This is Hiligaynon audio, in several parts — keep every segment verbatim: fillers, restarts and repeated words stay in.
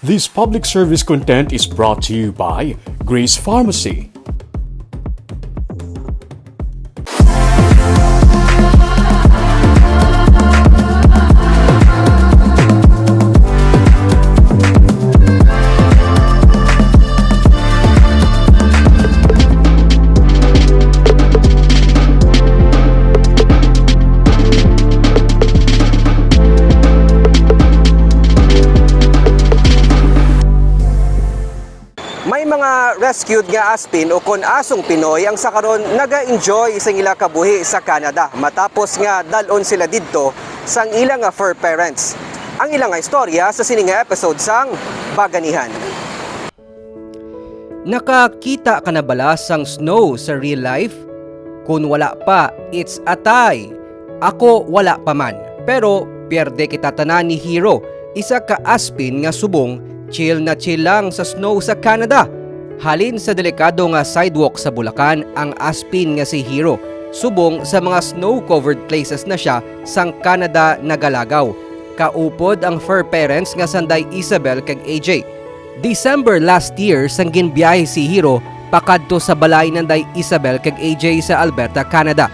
This public service content is brought to you by Grace Pharmacy. May mga rescued nga aspin o kon asong Pinoy ang sa karon naga-enjoy sa ila kabuhi sa Canada matapos nga dal-on sila didto sang ila nga fur parents. Ang ila nga istorya sa sini nga episode sang Baganihan. Nakakita ka na bala sang snow sa real life? Kun wala pa, it's a tie. Ako wala pa man. Pero pierde kita tanan ni Hero, isa ka aspin nga subong chill na chill lang sa snow sa Canada. Halin sa delikado nga sidewalk sa Bulacan ang aspin nga si Hero, subong sa mga snow-covered places na siya sang Canada nagalagaw. Kaupod ang fur parents nga sanday Isabel kag A J. December last year, sang ginbiyahe si Hero pakadto sa balay nanday Isabel kag A J sa Alberta, Canada.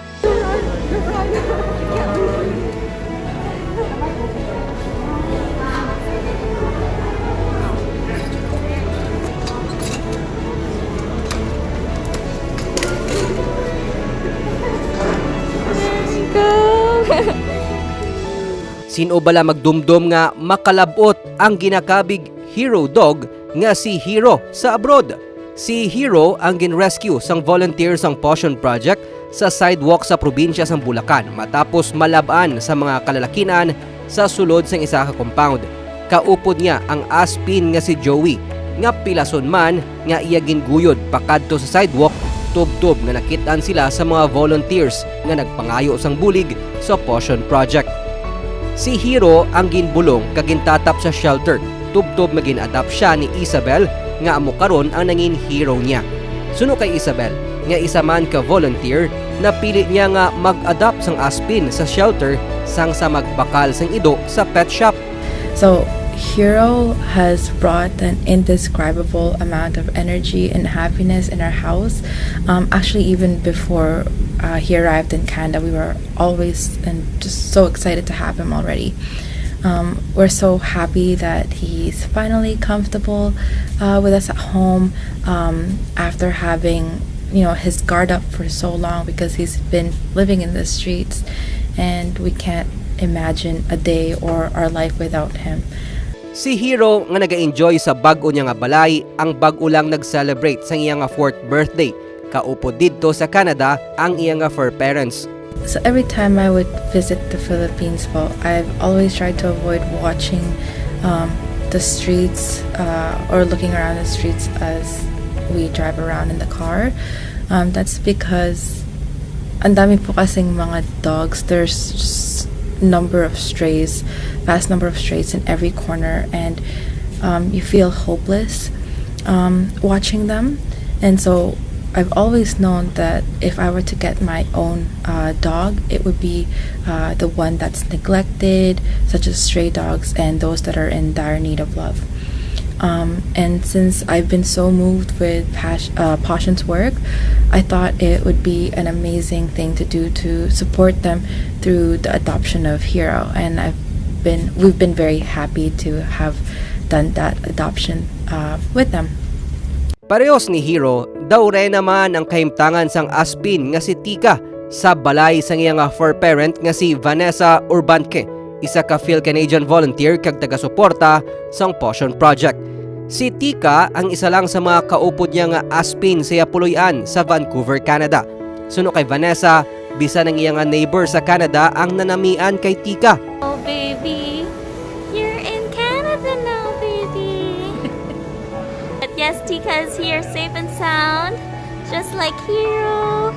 Sin-o bala magdumdom nga makalab-ot ang ginakabig hero dog nga si Hero sa abroad? Si Hero ang gin-rescue sang volunteer sang Potion Project sa sidewalk sa probinsya sang Bulacan matapos malab-an sa mga kalalakin-an sa sulod sang isa ka compound. Kaupod niya ang aspin nga si Joey, nga pilason man nga iya ginguyod pakadto sa sidewalk, tubtob nga nakit-an sila sa mga volunteers nga nagpangayo sang bulig sa Potion Project. Si Hero ang ginbulong kag gintatap sa shelter, tubtob nga gin-adopt sia ni Isabel, nga amo karon ang nangin hero niya. Suno kay Isabel, nga isa man ka volunteer, napili niya nga mag-adopt sang aspin sa shelter sang sa magbakal sang ido sa pet shop. So, Hero has brought an indescribable amount of energy and happiness in our house. Um, actually, even before uh, he arrived in Canada, we were always and just so excited to have him already. Um, we're so happy that he's finally comfortable uh, with us at home um, after having, you know, his guard up for so long because he's been living in the streets, and we can't imagine a day or our life without him. Si Hero nga naga-enjoy sa bag-o niya nga balay, ang bag-o lang nag-celebrate sang iya nga fourth birthday. Kaupod didto sa Canada ang iya nga fur parents. So every time I would visit the Philippines, well, I've always tried to avoid watching um, the streets uh, or looking around the streets as we drive around in the car. Um, that's because ang dami po kasing mga dogs. There's just number of strays, vast number of strays in every corner, and um, you feel hopeless um, watching them. And so I've always known that if I were to get my own uh, dog, it would be uh, the one that's neglected, such as stray dogs and those that are in dire need of love. Um, and since I've been so moved with Pas- uh, Passion's work, I thought it would be an amazing thing to do to support them through the adoption of Hero. And I've been, we've been very happy to have done that adoption uh, with them. Parehos ni Hero, daw reyna man ang kahimtangan sang aspin nga si Tika sa balay sang iya nga fur parent nga si Vanessa Urbanque, isa ka Phil-Canadian volunteer kag taga-suporta sang Potion Project. Si Tika ang isa lang sa mga kaupod niya nga aspin sa iya puloy-an sa Vancouver, Canada. Suno kay Vanessa, bisan ang iya nga neighbor sa Canada ang nanamian kay Tika. Oh, baby. You're in Canada now, baby. But yes, Tika is here, safe and sound, just like Hero.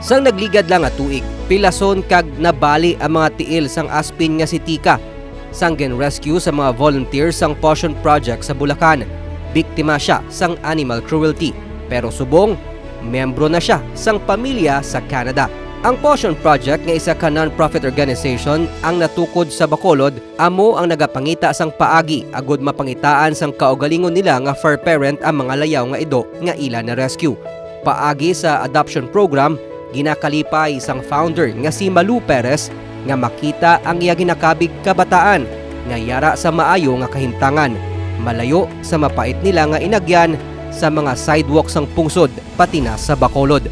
Sang nagligad lang nga tuig, pilason kag nabali ang mga tiil sang aspin nga si Tika. Sang gin-rescue sa mga volunteers sang Potion Project sa Bulacan, biktima sia sang animal cruelty. Pero subong, miyembro na sia sang pamilya sa Canada. Ang Potion Project nga isa ka non-profit organization ang natukod sa Bacolod amo ang nagapangita sang paagi agud mapangitaan sang kaugalingon nila nga fur parent ang mga layaw nga ido nga ila na-rescue. Paagi sa adoption program, ginakalipay sang founder nga si Malu Perez nga makita ang iya ginakabig kabataan nga yara sa maayo nga kahimtangan, malayo sa mapait nila nga inagyan sa mga sidewalk sang pungsod, pati na sa Bacolod.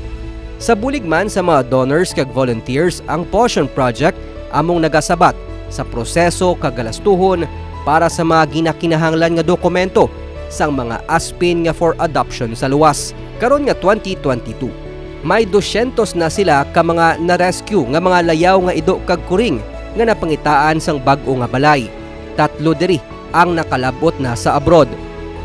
Sa bulig man sa mga donors kag volunteers, ang Potion Project among nagasabat sa proseso kag galastuhon para sa mga ginakinahanglan nga dokumento sang mga aspin nga for adoption sa luwas. Karon nga twenty twenty-two, may dosyentos na sila ka mga na-rescue nga mga layaw nga ido kag kuring nga napangitaan sang bag-o nga balay. Tatlo diri ang nakalab-ot na sa abroad.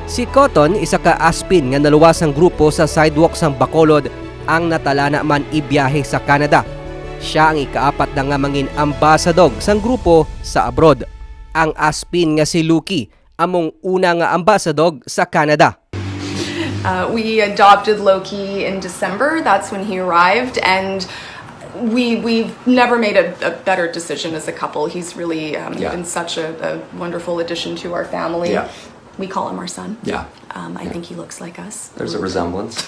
Si Cotton, isa ka aspin nga naluwas sang grupo sa sidewalk sang Bacolod, ang natalana man ibiyahe sa Canada. Sia ang ikaapat na nga mangin ambasadog sang grupo sa abroad. Ang aspin nga si Lucky among una nga ambasadog sa Canada. Uh, we adopted Loki in December. That's when he arrived, and we we've never made a, a better decision as a couple. He's really um, Yeah. been such a, a wonderful addition to our family. Yeah. We call him our son. Yeah. Um, I think he looks like us. There's a resemblance.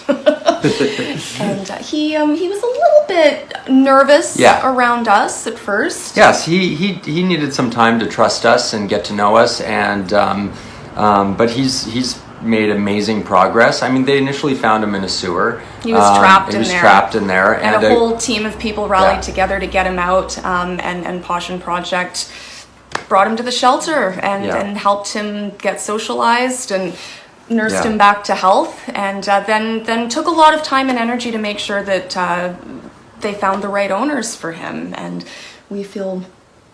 And uh, he um, he was a little bit nervous Yeah. around us at first. Yes, he, he he needed some time to trust us and get to know us, and um, um, but he's he's made amazing progress. I mean, they initially found him in a sewer. He was Um, trapped he in was there. trapped in there, And, and, a uh, whole team of people rallied Yeah. together to get him out. Um, and and Potion Project brought him to the shelter and Yeah. and helped him get socialized and nursed Yeah. him back to health. And uh, then then took a lot of time and energy to make sure that uh, they found the right owners for him. And we feel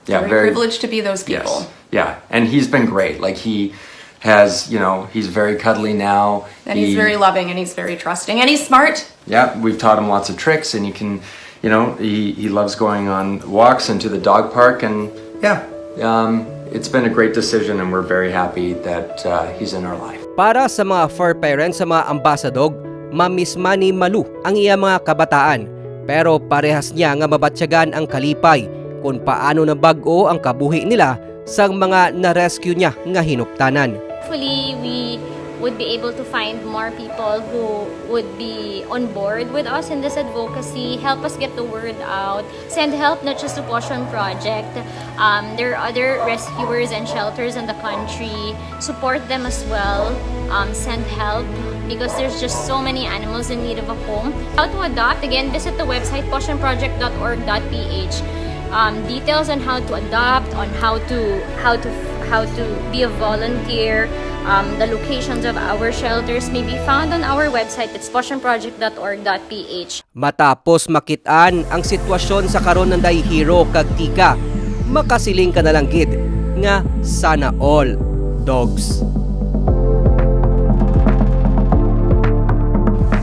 Yeah, very, very- privileged to be those people. Yes. Yeah, and he's been great. Like he has, you know, he's very cuddly now. And he's He- very loving and he's very trusting and he's smart. Yeah, we've taught him lots of tricks, and he can, you know, he he loves going on walks and to the dog park, and yeah, um, it's been a great decision, and we're very happy that uh, he's in our life. Para sa mga fur parents sa mga ambasadog, mamisma ni Malu ang iya mga kabataan. Pero parehas niya nga mabatyagan ang kalipay kung paano nabag-o ang kabuhi nila sang mga na-rescue niya nga hinuptanan. Hopefully, we would be able to find more people who would be on board with us in this advocacy, help us get the word out, send help not just to Potion Project. Um, there are other rescuers and shelters in the country. Support them as well. Um, send help because there's just so many animals in need of a home. How to adopt? Again, visit the website potion project dot org dot p h. Um, details on how to adopt, on how to how to how to be a volunteer, um, the locations of our shelters may be found on our website. It's potion project dot org dot p h. Matapos makit-an ang sitwasyon sa karon, Nanday Hero kag Tika, makasiling ka na lang gid nga sana all, dogs.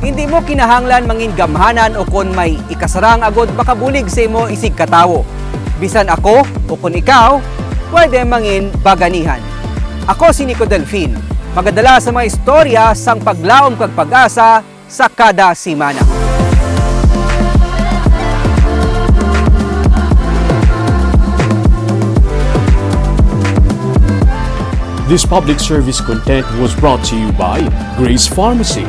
Hindi mo kinahanglan mangin gamhanan o kon may ikasarang agod makabulig sa imo isig ka tawo. Bisan ako o kon ikaw, pwede mangin baganihan. Ako si Nico Delfin, magadala sa mga istorya sang paglaom kag pag-asa sa kada semana. This public service content was brought to you by Grace Pharmacy,